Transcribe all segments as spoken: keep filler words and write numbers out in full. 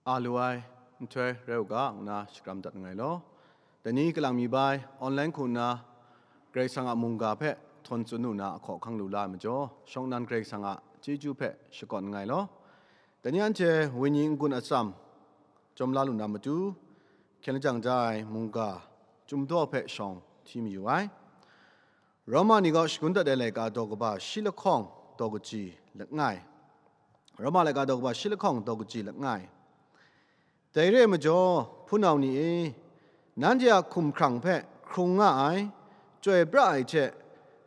A lu ai nhtoi rai u ga, ngu na shakram dat nngai law. Dai ni kalang mi bai, online hku nna Karai Kasang a mungga hpe htawn tsun lu na ahkaw ahkang lu la ai majaw, shawng nnan Karai Kasang a chyeju hpe shakawn nngai law. Dai ni anhte wenyi n-gun atsam chyawm la lu na matu, hkyen lajang ja ai mungga chyumdaw hpe shawng hti mayu ai. Roma ni gaw shagun dat ai laika daw kaba shi lahkawng daw kaji langai. Roma laika daw kaba shi lahkawng daw kaji langai. Dai re ai majaw, hpunau ni e, nanhte a hkumhkrang hpe hkrung nga ai, chyoi pra ai hte,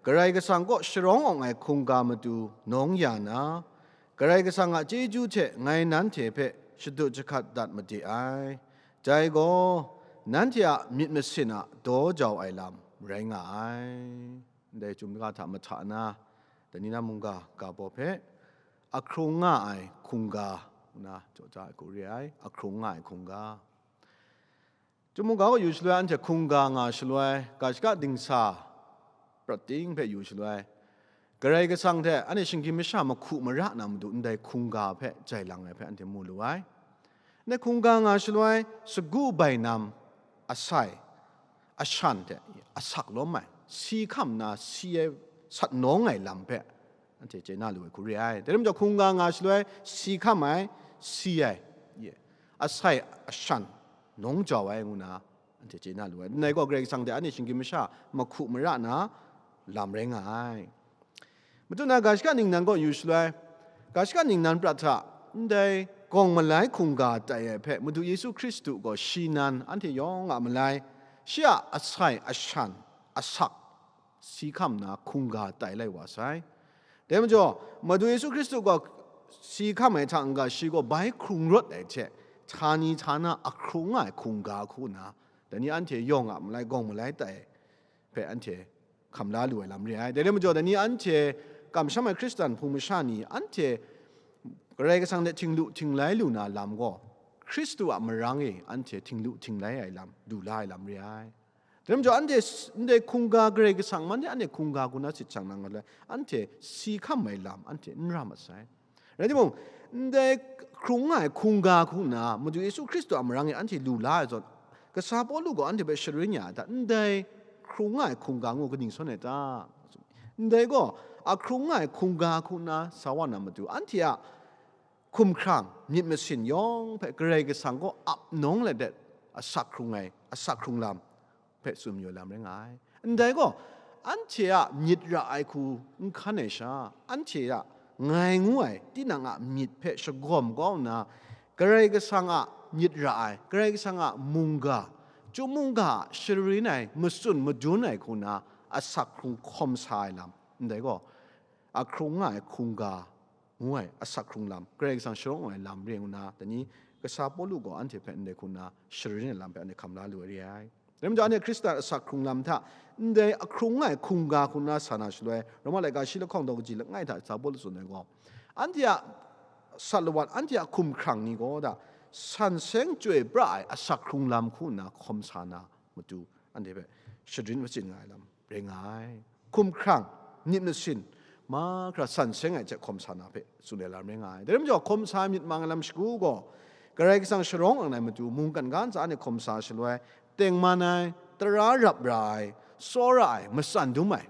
Karai Kasang kaw sharawng awng ai hkungga matu nawng ya na, Karai Kasang a chyeju hte ngai nanhte hpe shadut jahkat dat made ai. Dai gaw, nanhte a myit masin a daw jau ai lam rai nga ai. Ndai chyum ga hta mahta na, dai ni na mungga ga baw hpe, a hkrung nga ai hkungga, ngu na jaw ja ai hku re ai, a hkrung nga ai hkungga. Chyum mungga gaw yu shaloi, anhte hkungga nga shaloi, ga shaka dingsa prat ting hpe yu shaloi, Karai Kasang hte anhte shinggyim masha mahku mara na matu ndai hkungga hpe jai lang ai hpe anhte mu lu ai. Ndai hkungga nga shaloi, sagu bainam asai, ashan hte asak lawm ai, si hkam na si ai, sat nawng ai lam hpe anhte chye na lu ai hku re ai. Dai rai majaw, hkungga nga shaloi, si hkam ai, si ai, ye, asai ashan nawng jau ai, ngu na anhte chye na lu ai. Ndai gaw Karai Kasang hte anhte shinggyim masha mahku mara na lam rai nga ai. Matu na ga shaka ningnan gaw yu shaloi, ga shaka ningnan prat hta ndai gawng malai hkungga tai ai hpe Madu Yesu Hkristu gaw shi nan anhte yawng a malai, shi a asai ashan, asak, si hkam na hkungga tai lai wa sai. Dai majaw, Madu Yesu Hkristu gaw si hkam ai hta n-ga, shi gaw bai hkrung rawt ai hte, htani htana a hkrung nga ai hkungga hku nna, dai ni anhte yawng a malai, gawng malai tai hpe anhte hkam la lu ai lam re ai. Dai rai majaw, dai ni anhte kamsham ai Hkristan hpung masha ni, anhte Karai Kasang hte htinglu htinglai lu na lam gaw, Hkristu a marang e anhte htinglu htinglai ai lam, lu la ai lam re ai. Dai rai majaw, anhte s-, ndai hkungga Karai Kasang, man de anhte hkungga hku na sit shang na nga le, anhte si hkam ai lam, anhte n ra masai. Rai timung, ndai hkrung nga ai hkungga hku nna, Madu Yesu Hkristu a marang e anhte lu la ai zawn, kasa Pawlu gaw anhte hpe sharin ya ai hta, ndai hkrung nga ai hkungga ngu kaning sawn ai ta? Ndai gaw, a hkrung nga ai hkungga hku nna sa wa na matu, anhte a hkumhkrang, myit masin yawng hpe Karai Kasang kaw ap nawng let let, asak hkrung ai, asak hkrung lam hpe tsun mayu ai lam rai nga ai. Ndai gaw, anhte a myit ra ai hku n hkan ai sha, anhte a ngai ngu ai tinang a myit hpe shagawm kau nna, Karai Kasang a myit ra ai, Karai Kasang a mungga, chyum mungga a sharin ai, matsun madun ai hku nna, asak hkrung hkawm sa ai lam, ndai gaw, a hkrung nga ai hkungga ngu ai asak hkrung lam, Karai Kasang sharawng ai lam re ngu na, dai ni kasa Pawlu gaw anhte hpe ndai hku nna sharin ai lam hpe anhte hkam la lu ai re ai. Dai majaw, anhte Hkristan asak hkrung lam hta ndai a hkrung nga ai hkungga hku nna sa na shaloi, Roma laika shi lahkawng daw kaji langai hta sa Pawlu tsun ai gaw, anhte a sat lawat, anhte a hkumhkrang ni gaw da, san seng chyoi pra ai asak hkrung lam hku nna hkawm sa na matu, anhte hpe sharin machin nga ai lam rai nga ai. Hkumhkrang, myit masin, mahkra san seng ai hte hkawm sa na hpe tsun ai lam rai nga ai. Dai rai majaw, hkawm sa ai myit mang ai lam shagu gaw, Karai Kasang sharawng ang ai matu, mungkan ga ntsa anhte hkawm sa shaloi, tengman ai, tara rap ra ai, tsawra ai, matsan dum ai,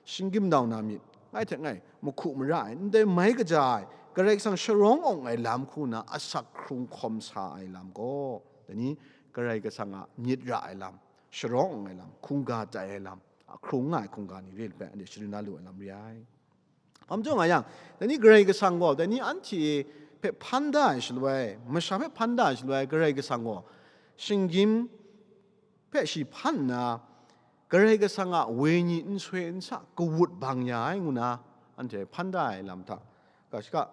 shinggyim dau na myit, ngai hte ngai, mahku mara ai, ndai mai kaja ai, Karai Kasang sharawng awng ai lam hku nna asak hkrung hkawm sa ai lam gaw, dai ni Karai Kasang a myit ra ai lam, sharawng awng ai lam, hkungga tai ai lam, a hkrung nga ai hkungga ni re ai hpe anhte sharin la lu ai lam re ai. Hpa majaw nga yang, dai ni Karai Kasang gaw, dai ni anhte hpe hpan da ai shaloi, masha hpe hpan da ai shaloi, Karai Kasang gaw shinggyim hpe shi hpan nna, Karai Kasang a wenyi nsoi nsa kawut bang ya ai ngu na, anhte hpan da ai lam hta, ga shaka,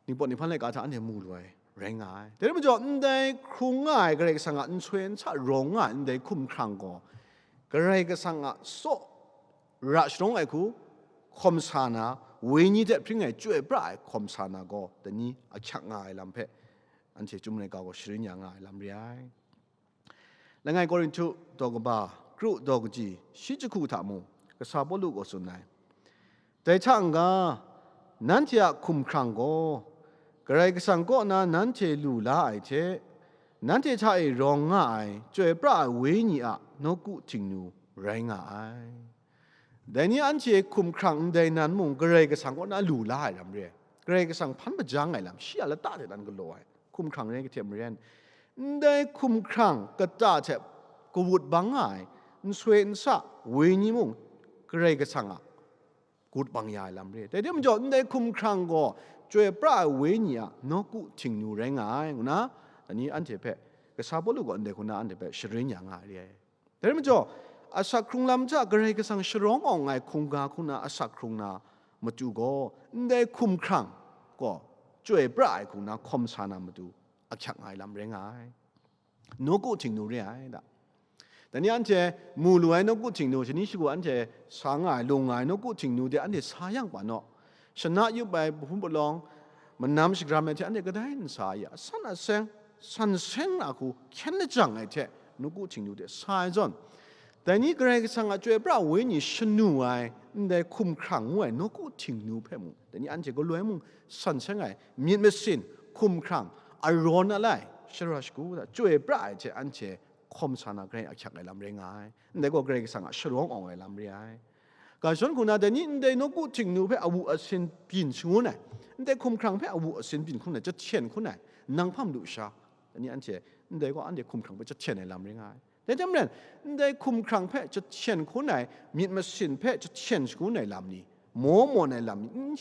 Ningpawt Ninghpan laika hta anhte mu lu ai rai nga ai. Dai rai majaw, ndai hkrung nga ai Karai Kasang a nsoi nsa rawng nga ai ndai hkumhkrang gaw, Karai Kasang a tsaw ra sharawng ai hku hkawm sa na, wenyi hte hpring ai chyoi pra ai hkawm sa na gaw, dai ni ahkyak nga ai lam hpe anhte Chyum laika gaw sharin ya nga ai lam re ai. Langai Korinhtu daw kaba, kru daw kaji, shi jahku hta mung, kasa Pawlu gaw tsun ai. Dai hta n-ga, nanhte a hkumhkrang gaw, Karai Kasang kaw na nanhte lu la ai hte, nanhte hta e rawng nga ai Chyoi pra ai Wenyi a nawku Htingnu rai nga ai. Dai ni anhte hkumhkrang ndai nan mung Karai Kasang kaw na lu la ai lam re ai. Karai Kasang hpan majang ai lam, shi a lata hte nan galaw ai hkumhkrang rai kahte maren, ndai hkumhkrang kata hte kawut bang nga ai nsoi nsa Wenyi mung Karai Kasang a kawut bang ya ai lam re ai. Dai hte majaw, ndai hkumhkrang gaw Chyoi pra ai Wenyi a nawku Htingnu rai nga ai, ngu na, dai ni anhte hpe, kasa Pawlu gaw ndai hku na anhte hpe sharin ya nga ai re ai. Dai rai majaw, asak hkrung lam hta Karai Kasang sharawng awng ai hkungga hku na asak hkrung na matu gaw, ndai hkumhkrang gaw Chyoi pra ai hku na hkawm sa na matu ahkyak nga ai lam rai nga ai. Nawku Htingnu re ai da. Dai ni anhte mu lu ai nawku Htingnu, shani shagu anhte sa nga ai, lung nga ai nawku Htingnu de anhte sa yang pa naw, shana yup ai bahpun palawng, manam shagram ai hte anhte kadai n sa ai, asan aseng, san seng na hku hkyen lajang ai hte nawku Htingnu de sa ai zawn, dai ni Karai Kasang a Chyoi pra Wenyi shanu ai ndai hkumhkrang ngu ai nawku Htingnu hpe mung, dai ni anhte galoi mung san seng ai myit masin, hkumhkrang, arawn alai, shara shagu hta Chyoi pra ai hte anhte hkawm sa na grai ahkyak ai lam rai nga ai. Ndai gaw Karai Kasang a sharawng awng ai lam re ai. Ga shadawn hku na, dai ni ndai nawku Htingnu hpe awu asin byin shangun ai, ndai hkumhkrang hpe awu asin byin hkun ai, jahten hkun ai, nang hpang lu sha, dai ni anhte, ndai gaw anhte hkumhkrang hpe jahten ai lam rai nga ai. Dai hte maren, ndai hkumhkrang hpe jahten hkun ai, myit masin hpe jahten shangun ai lam ni, maw mawn ai lam ni, n,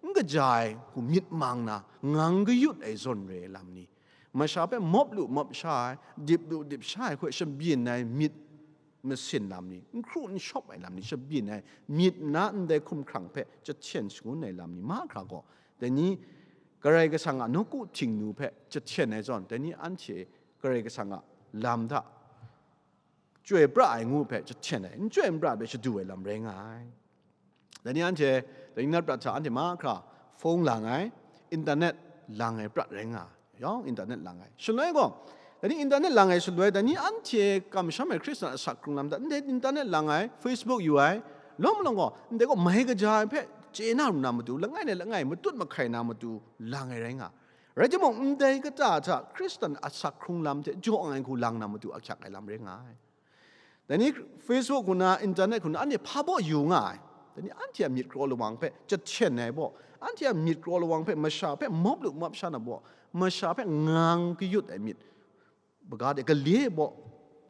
n kaja ai hku myit mang na, ngang kayut ai zawn re ai lam ni, masha hpe mawp lu mawp sha ai, dip lu dip sha ai hku shabyin ai myit masin lam ni, n hkru n shawp ai lam ni, shabyin ai myit na ndai hkumhkrang hpe jahten shangun ai lam ni mahkra gaw, dai ni Karai Kasang a nawku Htingnu hpe jahten ai zawn, dai ni anhte Karai Kasang a lam hta Chyoi pra ai ngu hpe jahten ai, n chyoi n pra ai hpe shadu ai lam rai nga ai. Dai ni anhte, dai ni nat prat hta anhte mahkra phone lang ai, internet lang ai prat rai nga ai. Yawng internet lang ai. Shaloi gaw, dai ni internet lang ai shaloi, dai ni anhte kamsham ai Hkristan asak hkrung lam hta, ndai internet lang ai, Facebook yu ai, lawm malawng gaw, ndai gaw mai kaja ai hpe chye na ru na matu, langai na langai matut mahkai na matu lang ai rai nga ai. Rai timung, ndai kata hta Hkristan asak hkrung lam hte jaw ai hku lang na matu ahkyak ai lam rai nga ai. Dai ni Facebook hku na, internet hku na, anhte hpa baw yu nga ai. Dai ni anhte a myit kraw lawang hpe jahten ai baw, anhte a myit kraw lawang hpe masha hpe mawp lu mawp sha na baw, masha hpe ngang kayut ai myit, maga de gale baw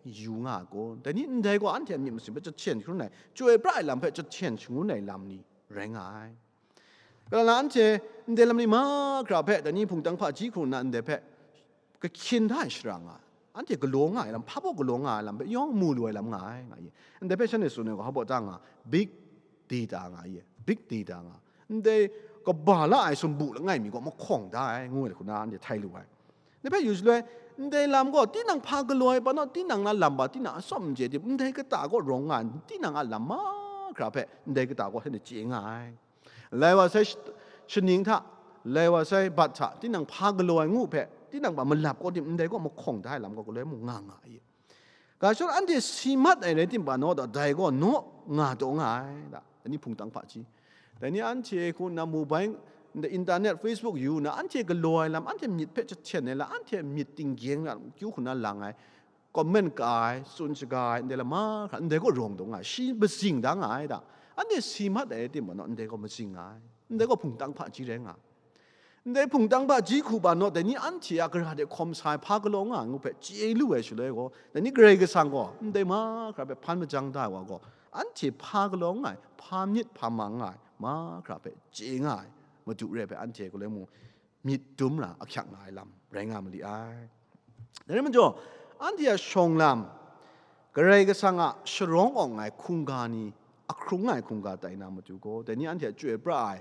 yu nga ai kun? Dai ni ndai gaw anhte a myit masin hpe jahten shangun ai, Chyoi pra ai lam hpe jahten shangun ai lam ni rai nga ai. Kalang na anhte ndai lam ni mahkra hpe, dai ni hpungtang hpaji hku nna ndai hpe kahkyin da ai shara nga, anhte galaw nga ai lam, hpa baw galaw nga ai lam hpe yawng mu lu ai lam nga ai, nga ye. Ndai hpe shanhte tsun ai gaw, hpa baw ta nga, big data nga ye, big data nga. Ndai kaba la ai sumbu langai mi gaw mahkawng da ai, ngu ai hku na anhte htai lu ai. Ndai hpe yu shaloi, ndai lam gaw tinang hpa galaw ai pa naw, tinang na lam ba, tinang atsawm n chye tim, ndai kata gaw rawng nga ai, tinang a lam mahkra hpe ndai kata gaw shanhte chye nga ai. Lai wa sai sh-, shaning hta, lai wa sai bat hta, tinang hpa galaw ai ngu hpe, tinang hpa malap kaw tim ndai gaw mahkawng da ai lam gaw galoi mung nga nga ai. Ga shadawn anhte si mat ai rai timung naw, dai gaw naw nga taw nga ai, da, dai ni hpungtang hpaji. Dai ni anhte hku nna mobile, internet, Facebook yu nna, anhte galaw ai lam, anhte myit hpe jahten ai lam, anhte myit tinggyeng na kyu hku na lang ai, comment ka ai, tsun shaga ai, ndai lam mahkra, ndai gaw rawng taw nga ai, shi mazing da nga ai da. Anhte si mat ai rai timung naw, ndai gaw mazing nga ai, ndai gaw hpungtang hpaji rai nga ai. Ndai hpungtang hpaji hku ba naw, dai ni anhte a gara de hkawm sa ai hpa galaw nga ai ngu hpe chye lu ai shaloi gaw, dai ni Karai Kasang gaw ndai mahkra hpe hpan majang da ai wa gaw, anhte hpa galaw nga ai, hpa myit hpa mang nga ai mahkra hpe chye nga ai, Madu re ai hpe anhte galoi mung myit dum ra ahkyak nga ai lam rai nga ma li ai. Dai rai majaw, anhte a shawng lam, Karai Kasang a sharawng awng ai hkungga ni, ahkrung ai hkungga tai na matu gaw, dai ni anhte a chyoi pra ai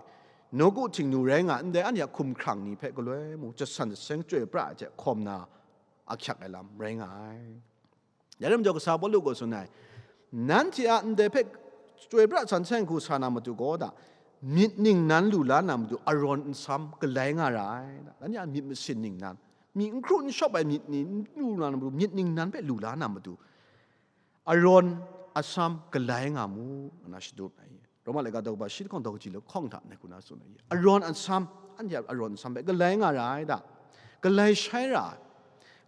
nawku htingnu rai nga ndai anhte a hkumhkrang ni hpe galoi mung jasan jaseng chyoi pra ai hte hkawm na ahkyak ai lam rai nga ai. Dai rai majaw, kasa Pawlu gaw tsun ai, nanhte a ndai hpe chyoi pra san seng hku sa na matu gaw da, myit ningnan lu la na matu arawn nsam galai nga ra ai. Nanhte a myit masin ningnan, myi n hkru n shawp ai myit ni n lu na matu, myit ningnan hpe lu la na matu, arawn asam galai nga mu, nna shadut ai. Roma laika daw kaba shi lahkawng daw kaji lahkawng hta ngai hku na tsun ai. Arawn asam, anhte a arawn asam hpe galai nga ra ai da, galai shai ra ai.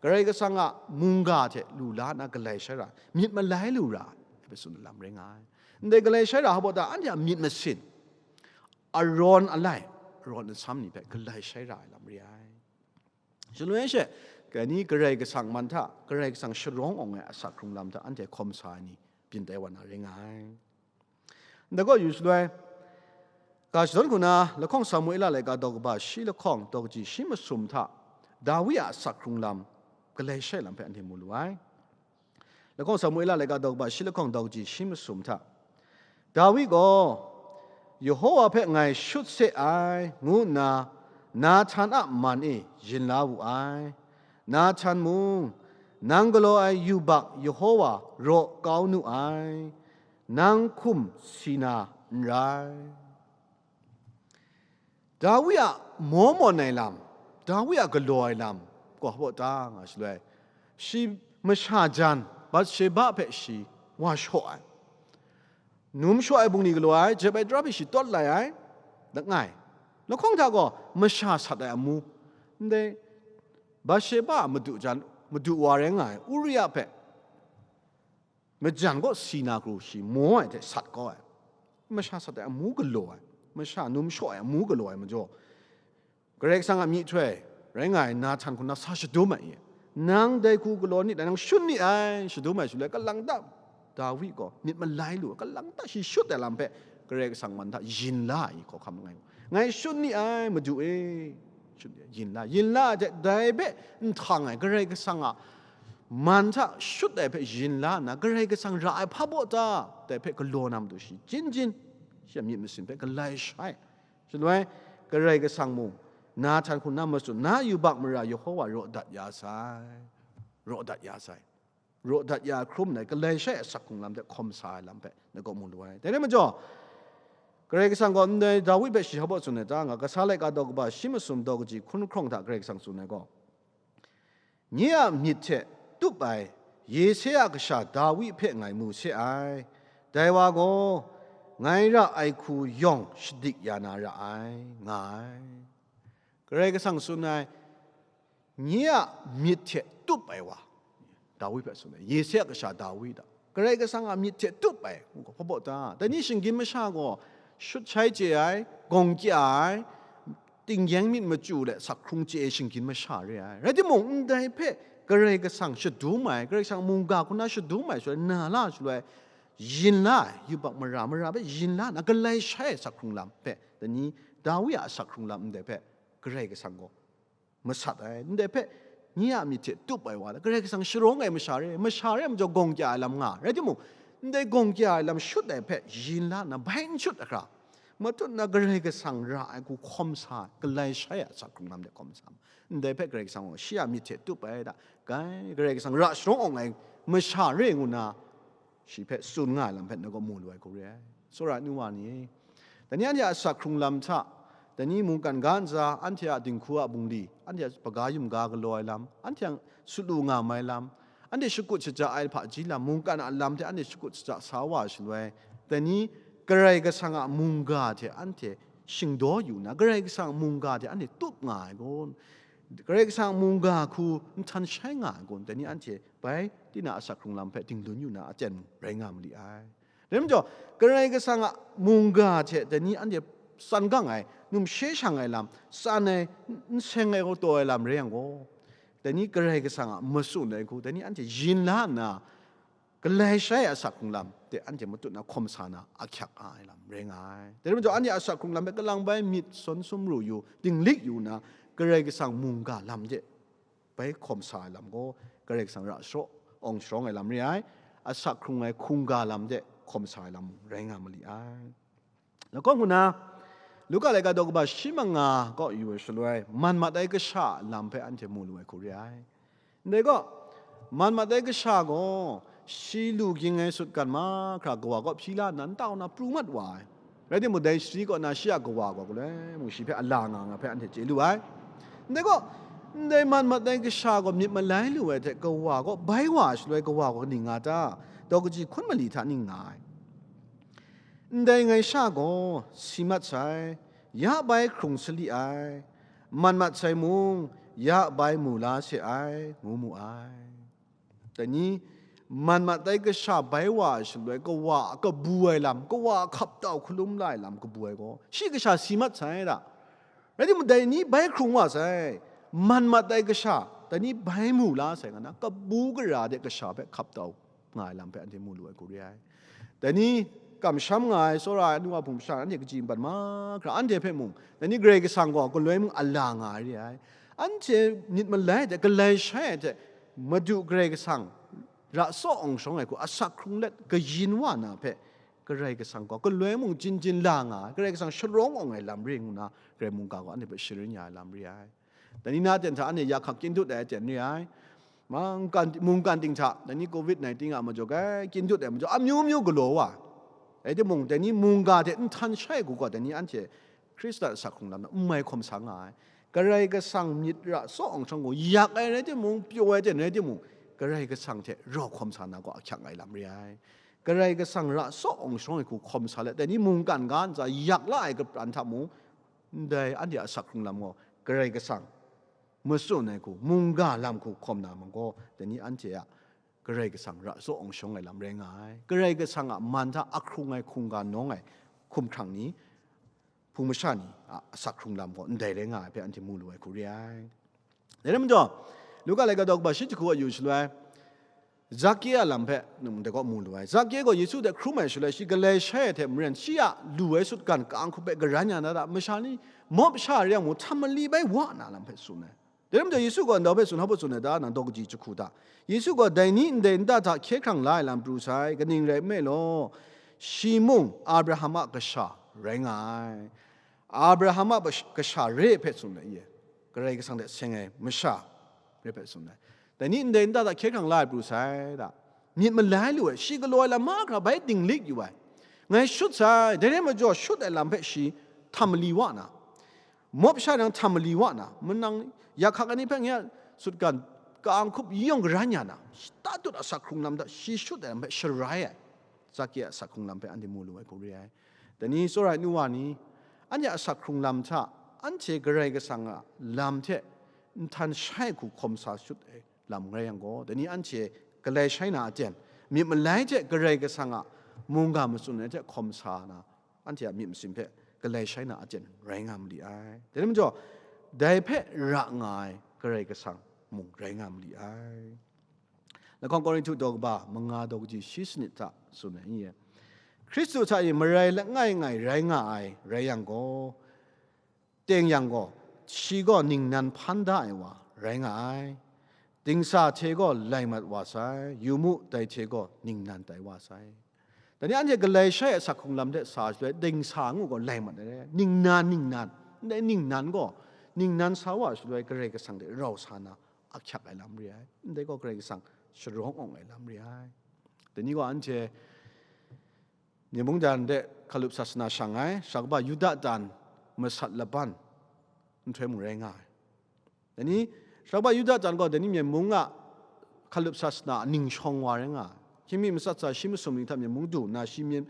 Karai Kasang a mungga hte lu la nna galai shai ra ai, myit malai lu ra ai, hpe tsun ai lam rai nga ai. Ndai galai shai ra hpa ta, anhte a myit masin, arawn alai, arawn asam ni hpe galai shai ra ai lam re ai. Shaloi she, kani Karai Kasang man hta, Karai Kasang sharawng awng ai asak hkrung lam hta anhte hkawm sa ai ni byin tai wa na rai nga ai. Ndai gaw yu shaloi, ga shadawn hku na lahkawng Samuela laika daw kaba shi lahkawng daw kaji shi masum hta, Dawi a asak hkrung lam, galai shai lam hpe anhte mu lu ai. Lahkawng Samuela laika daw kaba shi lahkawng daw kaji shi masum hta, Dawi gaw, "Yehowa hpe ngai shut se ai," ngu nna Nahtan a man e yin la wu ai. Nahtan mung, "Nang galaw ai yubak Yehowa raw kau nu ai, nang hkum si na n rai." Dawi a maw mawn ai lam, Dawi a galaw ai lam, gaw hpa ta nga shaloi, shi masha jan, Batsheba hpe shi wa shaw ai. Num shaw ai bungli galaw ai, jep ai tara hpe shi tawt lai ai, langai. Lahkawng hta gaw masha sat ai amu, ndai Batsheba a madu jan, madu wa rai nga ai, Uria hpe majan kaw si na kru shi maw ai hte sat kau ai. Masha sat ai amu galaw ai, masha num shaw ai amu galaw ai majaw, Karai Kasang a myihtoi rai nga ai Nahtan hku na sa shadum ai, "Nang dai hku galaw nit dai, nang shut ni ai," shadum ai shaloi, kalang ta Dawi gaw myit malai lu, kalang ta shi shut ai lam hpe Karai Kasang man hta yin la ai hkawhkam langai, "Ngai shut ni ai, Madu e, shut ni ai," yin la, yin la ai hte dai hpe nhtang ai Karai Kasang a man hta shut ai hpe yin la nna, Karai Kasang ra ai hpa baw ta, dai hpe galaw na matu shi jin jin, shi a myit masin hpe galai shai. Shaloi, Karai Kasang mung, Nahtan hku na matsun, "Na yubak mara Yehowa raw dat ya sai, raw dat ya sai, raw dat ya hkrum nai, galai shai asak hkrung lam hte hkawm sa ai lam hpe na gaw mu lu ai." Dai rai majaw, Karai Kasang gaw ndai Dawi hpe shi hpa baw tsun ai ta nga, Kasa laika daw kaba shi masum daw kaji hkun hkawng hta Karai Kasang tsun ai gaw, "Nye a myit hte tup ai Yese a kasha Dawi hpe ngai mu se ai. Dai wa gaw, ngai ra ai hku yawng shadik ya na ra ai," nga ai. Karai Kasang tsun ai, "Nye a myit hte tup ai wa," Dawi hpe tsun ai, Yese a kasha Dawi hta. Karai Kasang a myit hte tup ai, ngu hpa baw ta? Dai ni shinggyim masha gaw shut shai chye ai, gawng kya ai, tinggyeng myit machyu let sak hkrung chye ai shinggyim masha re ai. Rai timung, ndai hpe Karai Kasang shadum ai, Karai Kasang mungga hku na shadum ai shaloi, na la shaloi, yin la ai, yubak mara mara hpe yin la nna, galai shai ai sak hkrung lam hpe, dai ni Dawi a asak hkrung lam ndai hpe Karai Kasang gaw masat ai, ndai hpe nye a myit hte tup ai wa, Karai Kasang sharawng ai masha re, masha re ai majaw gawng kya ai lam nga ai. Rai timung, ndai gawng kya ai lam shut ai hpe yin la nna, bai n shut ai hkra, matut na Karai Kasang ra ai hku hkawm sa ai, galai shai a asak hkrung lam de hkawm sa ai. Ndai hpe Karai Kasang gaw shi a myit hte tup ai da, gai, Karai Kasang ra sharawng awng ai masha re ngu nna, shi hpe tsun nga ai lam hpe na gaw mu lu ai hku re ai. Tsawra ai nu wa ni, dai ni anhte a asak hkrung lam hta, dai ni mungkan ga ntsa, anhte a dinghku a bungli, anhte a hpaga yumga galaw ai lam, anhte a sut lu nga mai lam, anhte shakut shaja ai hpaji lam, mungkan a lam hte anhte shakut shaja sa wa shaloi, dai ni Karai Kasang a mungga hte anhte shingdaw yu nna, Karai Kasang a mungga hte anhte tup nga ai gaw, Karai Kasang a mungga hku nhtan shai nga ai gaw, dai ni anhte bai tinang a asak hkrung lam hpe dinglun yu na aten mung rai nga ma li ai. Dai majaw, Karai Kasang a mungga hte dai ni anhte tsan gang ai, numshe shang ai lam, tsan ai, n seng ai, taw ai lam rai yang gaw, dai ni Karai Kasang a matsun ai hku, dai ni anhte yin la nna, galai shai a asak hkrung lam de anhte matut na hkawm sa na ahkyak ai lam rai nga ai. Dai majaw, anhte a asak hkrung lam hpe kalang bai myit sawn sumru yu, dinglik yu nna, Karai Kasang mungga lam de bai hkawm sa ai lam gaw, Karai Kasang ra sharawng, awng sharawng ai lam re ai, asak hkrung ai hkungga lam de hkawm sa ai lam rai nga ma li ai. Lahkawng hku na, Luka laika daw kaba shi manga kaw yu ai shaloi, man mat ai kasha a lam hpe anhte mu lu ai hku re ai. Ndai gaw, man mat ai kasha gaw, shi lu ging ai sutgan mahkra kawa kaw hpyi la nna, ntau na pru mat wa ai. Rai timung, dai sari kaw na shi a kawa gaw galoi mung shi hpe a la nga nga hpe anhte chye lu ai. Ndai gaw, ndai man mat ai kasha gaw myit malai lu ai hte kawa kaw bai wa ai shaloi, kawa gaw kaning nga ta? Daw kaji hkun mali hta ning nga ai? Ndai ngai sha gaw si mat sai, ya bai hkrung sali ai, man mat sai mung, ya bai mu la se ai, ngu mu ai. Dai ni, man mat ai kasha bai wa ai shaloi, kawa a kabu ai lam, kawa a hkap tau hkalum la ai lam kabu ai gaw, shi kasha si mat sai da. Rai timung, dai ni bai hkrung wa sai, man mat ai kasha, dai ni bai mu la sai, nga na, kabu gara de kasha hpe hkap tau nga ai lam hpe anhte mu lu ai hku re ai. Dai ni kamsham nga ai tsawra ai nu wa hpung masha, anhte kaji npan mahkra, anhte hpe mung, dai ni Karai Kasang gaw galoi mung a la nga ai re ai. Anhte myit malai hte, galai shai ai hte, Madu Karai Kasang ra tsaw awng shawng ai hku asak hkrung let kayin wa na hpe, Karai Kasang gaw galoi mung jin jin la nga ai, Karai Kasang sharawng awng ai lam re ngu na, Karai mungga gaw anhte hpe sharin ya ai lam re ai. Dai ni na ten hta anhte ya hkak kyin dut ai aten re ai. Mungkan, mungkan ting hta, dai ni covid nineteen a majaw, gai kyin dut ai majaw, amyu myu galaw wa. Rai timung, dai ni mungga hte nhtan shai hku gaw, dai ni anhte Hkristan asak hkrung lam na n mai hkawm sa nga ai. Karai Kasang myit ra tsaw awng shawng gaw, yak ai rai timung, pyaw ai ten rai timung, Karai Kasang hte rau hkawm sa na gaw ahkyak ai lam re ai. Karai Kasang ra tsaw awng shawng ai hku hkawm sa let, dai ni mungkan ga ntsa yak la ai kapran hta mung, ndai anhte a asak hkrung lam gaw Karai Kasang matsun ai hku, mungga lam hku hkawm na ma gaw, dai ni anhte a Karai Kasang ra tsaw awng shawng ai lam rai nga ai. Karai Kasang a man hta ahkrung ai hkungga nawng ai hkumhkrang ni, hpung masha ni a asak hkrung lam gaw ndai rai nga ai hpe anhte mu lu ai hku re ai. Dai rai majaw, Luka laika daw kaba shi jahku a yu shaloi, Zake a lam hpe nang dai gaw mu lu ai. Zake gaw Yesu hte hkrum ai shaloi, shi galai shai ai hte maren, shi a lu ai sutgan ka-ang hkup hpe garan ya na hta, masha ni mawp sha re yang mung, htam mali bai wa na lam hpe tsun ai. Dai rai majaw, Yesu gaw ndau hpe tsun hpa tsun ai ta, nang daw kaji jahku hta. Yesu gaw dai ni ndai nta hta hkye hkrang la ai lam pru sai, kaning rai nme law, shi mung Abraham a kasha rai nga ai. Abraham a bash-, kasha re hpe tsun ai, i e, Karai Kasang hte seng ai masha re hpe tsun ai. Dai ni ndai nta hta hkye hkrang la ai pru sai da. Myit malai lu ai, shi galaw ai lam mahkra bai dinglik yu ai. Ngai shut sai, dai rai majaw shut ai lam hpe shi htam mali wa na, mawp sha nang htam mali wa na, manang ya hkak ai ni hpe ngai a sutgan ka-ang hkup yawng garan ya na, tatut asak hkrung lam hta shi shut ai lam hpe sharai ai, Zake a asak hkrung lam hpe anhte mu lu ai hku re ai. Dai ni tsawra ai nu wa ni, anhte a asak hkrung lam hta, anhte Karai Kasang a lam hte nhtan shai hku hkawm sa shut ai lam rai yang gaw, dai ni anhte galai shai na aten, myit malai hte Karai Kasang a mungga matsun ai hte hkawm sa na, anhte a myit masin hpe galai shai na aten rai nga mali ai. Dai rai majaw, dai hpe ra nga ai Karai Kasang mung rai nga mali ai. Lahkawng Korinhtu daw kaba manga daw kaji shi sanit hta tsun ai, n ye? Hkristu hta e marai langai ngai rai nga ai rai yang gaw, teng yang gaw, shi gaw ningnan hpan da ai wa rai nga ai. Dingsa hte gaw lai mat wa sai, yu mu, dai hte gaw ningnan tai wa sai. Dai ni anhte galai shai ai asak hkrung lam hte sa shaloi, dingsa ngu gaw lai mat ai, ningnan, ningnan, ndai ningnan gaw, ningnan sa wa shaloi, Karai Kasang hte rau sa na ahkyak ai lam re ai, ndai gaw Karai Kasang sharawng awng ai lam re ai. Dai ni gaw anhte Myen mung dan de hkalup sasana shang ai, shabra kaba Yuda dan masat laban nhtoi mung rai nga ai. Dai ni, shabra kaba Yuda dan gaw dai ni myen mung a hkalup sasana a ning shawng wa rai nga ai. Hkying mi matsat sa shi masum ning hta myen mung du nna, shi myen,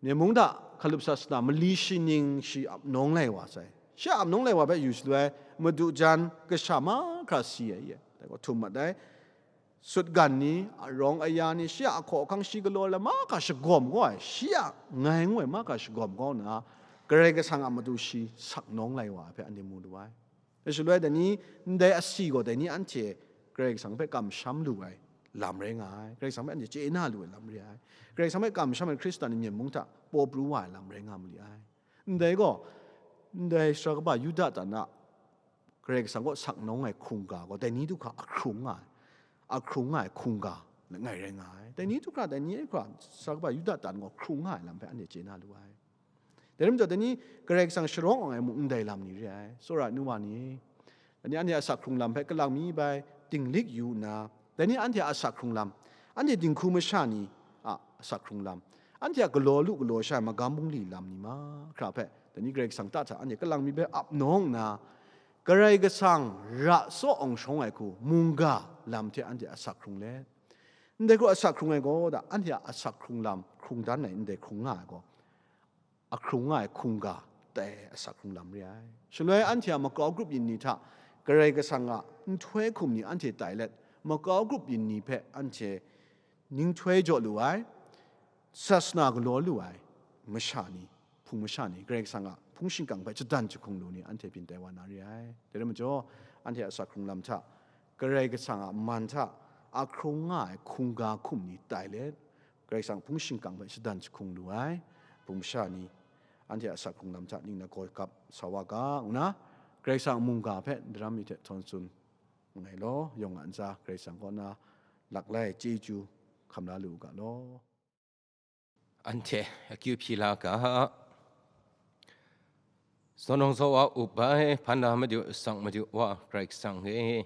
myen mung hta hkalup sasana mali shi ning shi ap nawng lai wa sai. Shi a ap nawng lai wa hpe yu shaloi, madu jan kasha mahkra si ai, i e, dai gaw htum mat ai. Sutgan ni, arawng aya ni, shi a ahkaw ahkang, shi galaw ai lam mahkra shagawm kau ai, shi a ngai ngu ai mahkra shagawm kau nna, Karai Kasang a matu shi sak nawng lai wa ai hpe anhte mu lu ai. Dai shaloi dai ni, ndai asi gaw dai ni anhte Karai Kasang hpe kamsham lu ai lam rai nga ai, Karai Kasang hpe anhte chye na lu ai lam re ai, Karai Kasang hpe kamsham ai Hkristan ni myen mung hta paw pru wa ai lam rai nga mali ai. Ndai gaw, ndai shabra kaba Yuda dan a Karai Kasang kaw sak nawng ai hkungga gaw, dai ni du hkra a hkrung nga ai, a hkrung nga ai hkungga langai rai nga ai. Dai ni du hkra, dai ni hkra, shabra kaba Yuda dan gaw hkrung nga ai lam hpe anhte chye na lu ai. Dai rai majaw, dai ni Karai Kasang sharawng awng ai mung ndai lam ni re ai, tsawra ai nu wa ni. Dai ni anhte a sak hkrung lam hpe kalang mi bai dinglik yu nna, dai ni anhte a sak hkrung lam, anhte dinghku masha ni a asak hkrung lam, anhte a galaw lu galaw sha ai magam bungli lam ni mahkra hpe, dai ni Karai Kasang ta hta anhte kalang mi bai ap nawng nna, Karai Kasang ra tsaw awng shawng ai hku mungga lam hte anhte a sak hkrung let, ndai hku a sak hkrung ai gaw, da, anhte a asak hkrung lam hkrung dan ai ndai hkrung nga ai gaw, ahkrung nga ai hkungga tai ai asak hkrung lam re ai. Shaloi anhte a makau grup yin ni hta Karai Kasang a nhtoi hkum ni anhte tai let, makau grup yin ni hpe anhte ninghtoi jaw lu ai, sasana galaw lu ai masha ni, hpung masha ni, Karai Kasang a hpung shingkang hpe shadan jahkung lu ni anhte byin tai wa na re ai. Dai rai majaw, anhte a asak hkrung lam hta, Karai Kasang a man hta ahkrung nga ai hkungga hkum ni tai let, Karai Kasang hpung shingkang hpe shadan jahkung lu ai hpung masha ni, anhte a asak hkrung lam hta ning na gaw kap sa wa ga, ngu na Karai Kasang a mungga hpe daram mi hte htawn tsun nngai law, yawng a ntsa Karai Kasang kaw na laklai chyeju hkam la lu u ga law. Anhte akyu hpyi la ga. Zawn nang zaw wa up ai, hpan na Madu, sang Madu Wa Karai Kasang e.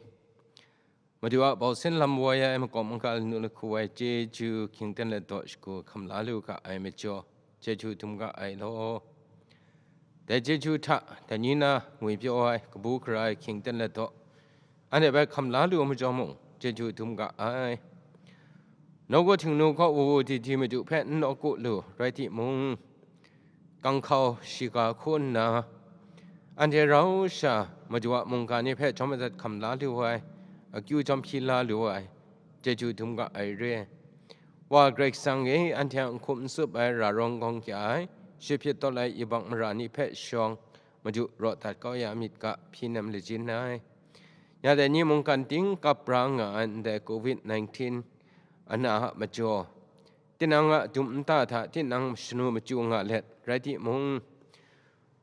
Madu a bau sin lam woi ai, makawp makal nu lahku ai chyeju, hkying ten ladaw shagu hkam la lu ga ai majaw, chyeju dum ga ai law. Dai chyeju hta, dai ni na ngwi pyaw ai, kabu gara ai, hkying ten ladaw, anhte bai hkam la lu majaw mung, chyeju dum ga ai. Nawku Htingnu kaw wu wu di di Madu hpe n nawku lu, rai timung, kanghkau shiga hku nna, anhte rau sha Madu a mungga ni hpe jawm madat hkam la lu ai, akyu jawm hpyi la lu ai, chyeju dum ga ai re. Wa Karai Kasang e, anhte a n hkum n tsup ai ra rawng gawng kya ai, shi hpyit tawt ai yubak mara ni hpe shawng, Madu raw dat kau ya myit ga, hpyi nem lajin ai. Ya dai ni mungkan ting kap ra nga ai ndai covid nineteen ana a majaw, tinang a dum nta hta tinang shanu machyu nga let rai timung,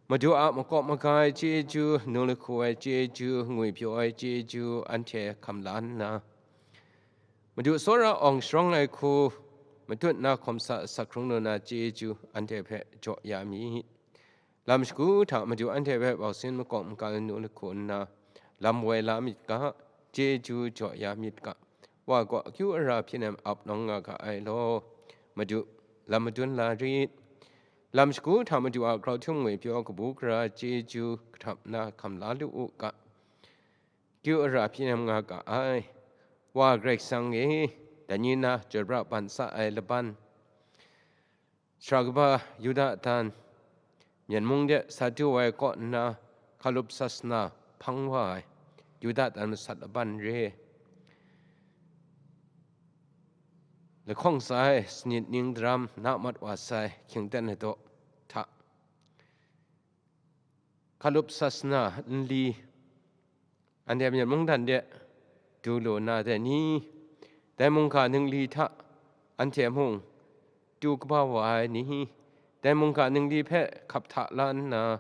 Madu a makawp maga ai chyeju, nu lahku ai chyeju, ngwi pyaw ai chyeju, anhte hkam la nna, Madu tsawra awng sharawng ai hku, matut na hkawm sa asak hkrung lu na chyeju, anhte hpe jaw ya myit. Lam shagu hta Madu anhte hpe bau sin makawp makal nu lahku nna, lam woi la myit ga, chyeju jaw ya myit ga, Wa gaw akyu ara hpyi nem ap nawng nga ga ai law, Madu, lam madun la rit. Lam shagu hta Madu a grau htum ngwi pyaw kabu gara chyeju kahtap na hkam la lu u ga, akyu ara hpyi nem nga ga ai. Wa Karai Kasang e, dai ni na chyoi pra ban sa ai laban, Sara kaba Yuda dan, Myen mung de sa du ai kaw nna, hkalup sasana hpang wa ai, Yuda dan masat laban re, lahkawng sa ai sanit ning daram na mat wa sai, hkying ten ladaw hta, hkalup sasana nli, anhte Myen mungdan de du lu na dai ni? Dai mungga ningli hta anhte mung du kaba wa ai ni? Dai mungga ningli hpe hkap hta la nna,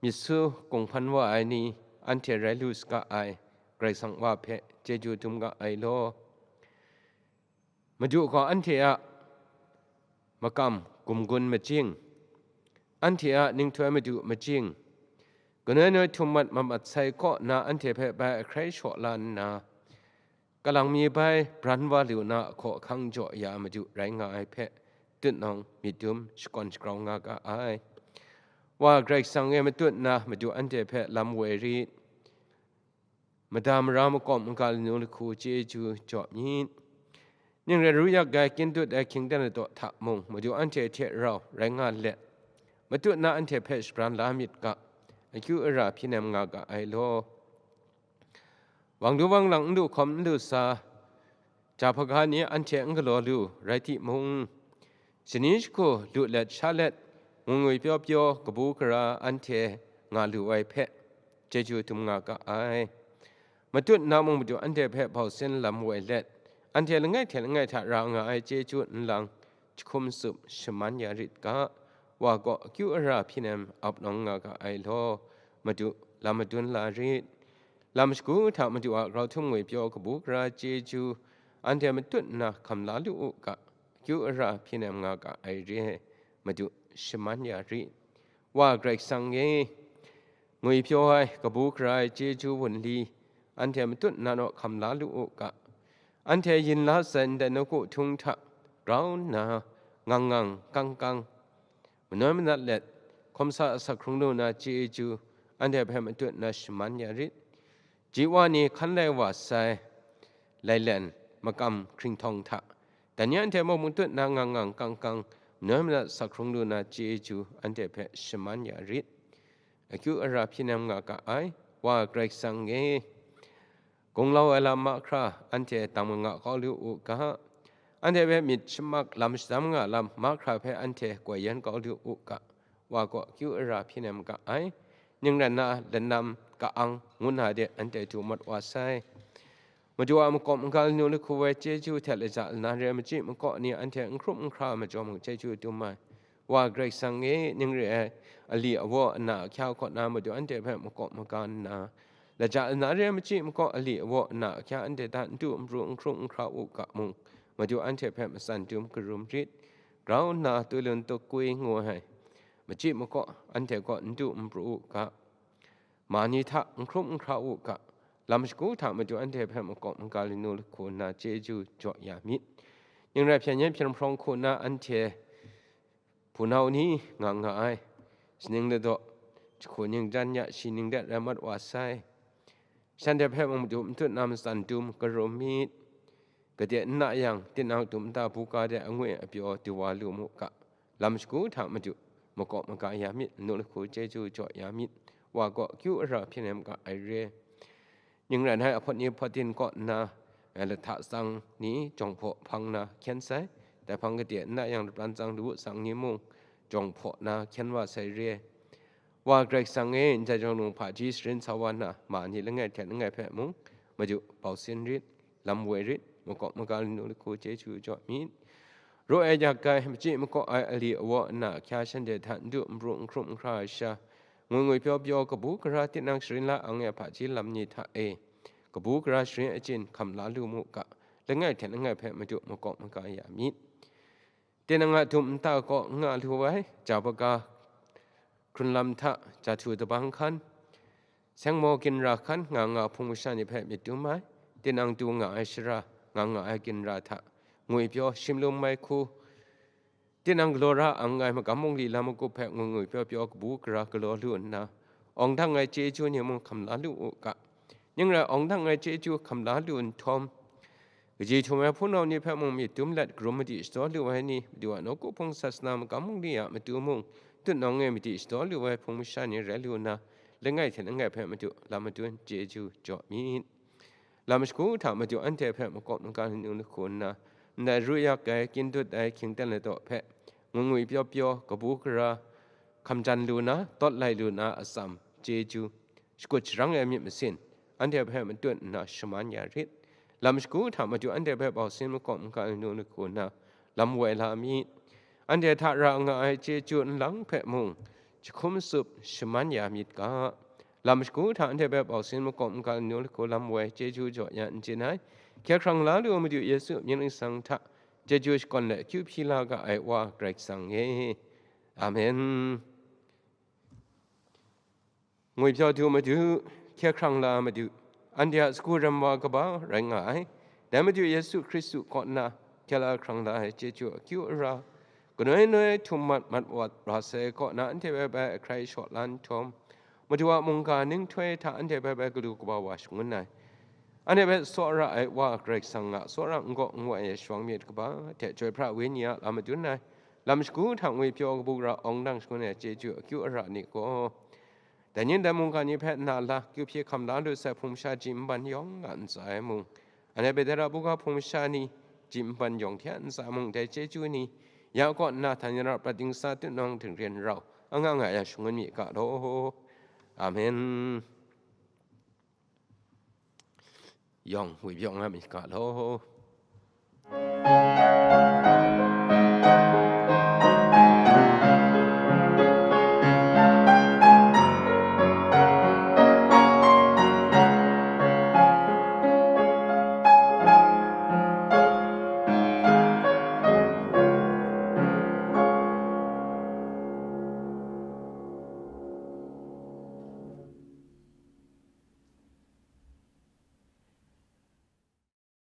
myit su kunghpan wa ai ni? Anhte rai lu saga ai, Karai Kasang Wa hpe chyeju dum ga ai law. Madu gaw anhte a makam gumgun majing, anhte a ninghtoi madu majing, ganoi noi htum mat mamat sai kaw na anhte hpe bai ahkrai shaw la nna, kalang mi bai bran wa lu na ahkaw ahkang jaw ya Madu rai nga ai hpe tutnawng myit dum shakawn shagrau nga ga ai. Wa Karai Kasang e matut nna Madu anhte hpe lam woi rit. Mada mara makawp makal nu lahku chyeju jaw myit. Ning rai ru yak ai, kyin dut ai hkying ten ladaw hta mung, Madu anhte hte rau rai nga let, matut na anhte hpe shabran la myit ga, akyu ara hpyi nem nga ga ai law. Wang du wang lang n lu hkawm n lu sa, ja hpaga ni anhte n galaw lu rai timung, shani shagu lu let sha let, ngwi ngwi pyaw pyaw kabu gara anhte nga lu ai hpe, chyeju dum nga ga ai. Matut na mung Madu anhte hpe bau sin lam woi let, anhte langai hte langai hta ra nga ai chyeju nlang jahkum tsup shaman ya rit ga, Wa gaw akyu ara hpyi nem ap nawng nga ga ai law, Madu, lam madun la rit. Lam shagu hta Madu a grau htum ngwi pyaw kabu gara chyeju, anhte matut nna hkam la lu u ga, akyu ara hpyi nem nga ga ai re, Madu, shaman ya rit. Wa Karai Kasang e, ngwi pyaw ai, kabu gara ai chyeju wunli, anhte matut nna naw hkam la lu u ga, anhte yin la sai ndai nawku htung hta grau nna, ngang ngang kang kang, manoi manat let, hkawm sa asak hkrung lu na chyeju, anhte hpe matut na shaman ya rit. Ji wa ni hkan lai wa sai, lailen, makam hkringhtawng hta, dai ni anhte mung matut na ngang ngang kang kang, Noi madat sak hkrung lu na chyeju anhte hpe shaman ya rit. Akyu ara hpyi nem nga ga ai, Wa Karai Kasang e, gunglau ai lam mahkra anhte dang manga kau lu u ga, anhte hpe myit shamak lam shadam nga lam mahkra hpe anhte goi yan kau lu u ga, Wa gaw akyu ara hpyi nem ga ai, ning ran na lanam ka-ang ngu na de anhte du mat wa sai. Madu a makawp maga lanu lahku ai chyeju hte laja lana re ai machyi makaw ni anhte n hkrup n hkra ai majaw mung chyeju dum ai. Wa Karai Kasang e, ning re ai ali awa ana ahkya kaw na Madu anhte hpe makawp maga nna, laja lana re ai machyi makaw ali awa ana ahkya anhte hta n du n pru n hkrup n hkra u ga mung, Madu anhte hpe matsan dum karum rit. Grau nna tu lun tuk kui ngu ai machyi makaw anhte kaw n du n pru u ga. Ma ni hta n hkrup n hkra u ga, lam shagu hta Madu anhte hpe makawp maga lanu lahku nna chyeju jaw ya myit. Ning rai hpyen yen hpyen hprawng hku nna anhte hpunau ni nga nga ai, shaning ladaw, jahku ningjan ya shi ning de rai mat wa sai. Shanhte hpe mung Madu matut na matsan dum karum myit. Gade n na yang, tinang dum nta buga de angwi apyaw du wa lu mu ga, lam shagu hta Madu makawp maga ya myit, lanu lahku chyeju jaw ya myit, Wa gaw akyu ara hpyi nem ga ai re. Ning ran ai ahpawt ni hpawt din kaw nna, eh, lahta tsang ni jawng hpaw hpang na hkyen sai, dai hpang gade n na yang lapran tsang lawu tsang ni mung jawng hpaw na hkyen wa sai re. Wa Karai Kasang e, ndai jawng nung hpaji sharin sa wa na ma ni langai hte langai hpe mung Madu bau sin rit, lam woi rit, makawp maga lanu lahku chyeju jaw myit. Raw ai yak ai, machyi makaw ai ali awa ana ahkya shanhte hta n du n pru n hkrup n hkra ai sha, ngwi ngwi pyaw pyaw kabu gara tinang sharin la ang ai hpaji lam ni hta e, kabu gara sharin achyin hkam la lu mu ga, langai hte langai hpe Madu makawp maga ya myit. Tinang a dum nta kaw n nga lu ai, ja baga hkrunlam hta, ja htu dabang hkan, sengmaw ginra hkan nga nga hpung masha ni hpe myit dum ai, tinang du nga ai shara, nga nga ai ginra hta, ngwi pyaw shimlum mai hku, tinang galaw ra ang ai magam mungli lam magup hpe ngwi ngwi pyaw pyaw kabu gara galaw lu nna, awng dang ai chyeju ni mung hkam la lu u ga. Ning rai awng dang ai chyeju hkam la lu nhtawm, kaji htum ai hpunau ni hpe mung myit dum let, karum madi shadaw lu ai ni, Madu a nawku hpung sasana magam mungli a matu mung, tutnawng e madi shadaw lu ai hpung masha ni rai lu nna, langai hte langai hpe Madu lam madun chyeju jaw myit. Lam shagu hta Madu anhte hpe makawp maga lanu lahku nna, ndai ru yak ai, kyin dut ai, hkyingten ladaw hpe ngwi ngwi pyaw pyaw, kabu gara hkam jan lu na, tawt lai lu na atsam chyeju, shakut sharang ai myit masin, anhte hpe matut nna shaman ya rit. Lam shagu hta Madu anhte hpe bau sin makawp maga lanu lahku nna, lam woi la myit. Anhte hta ra nga ai chyeju nlang hpe mung, jahkum tsup shaman ya myit ga. Lam shagu hta anhte hpe bau sin makawp maga lanu lahku lam woi chyeju jaw ya n chyen ai. Hkye hkrang la lu Madu Yesu mying ningsang hta, chyeju shakawn let akyu hpyi la ga ai Wa Karai Kasang e. Amen. Ngwi pyaw du Madu, hkye hkrang la Madu, anhte a sagu rem wa kaba rai nga ai. Dai Madu Yesu Hkristu kaw nna hkye la hkrang la ai chyeju akyu ara, kanoi noi htum mat mat wa ra sai kaw na anhte hpe bai ahkrai shaw la nhtawm, Madu a mungga ninghtoi hta anhte hpe bai galu kaba wa shangun ai. Anhte hpe tsawra ai Wa Karai Kasang a tsawra n gaw n wai ai shawng myit kaba hte Chyoi Pra Wenyi a lam madun ai, lam shagu hta ngwi pyaw kabu gara awng dang shangun ai chyeju akyu ara ni gaw, dai ning dai mungga ni hpe nna la, kyu hpyi hkam la lu sai hpung masha ji nban yawng a ntsa e mung, anhte Petera buga hpung masha ni ji nban yawng hte a ntsa e mung, dai chyeju ni ya kaw nna htan yan ra prat dingsa tutnawng dingren rau anga nga ya shangun mi ga law. Amen. Yawng ngwi pyaw nga mi ga law.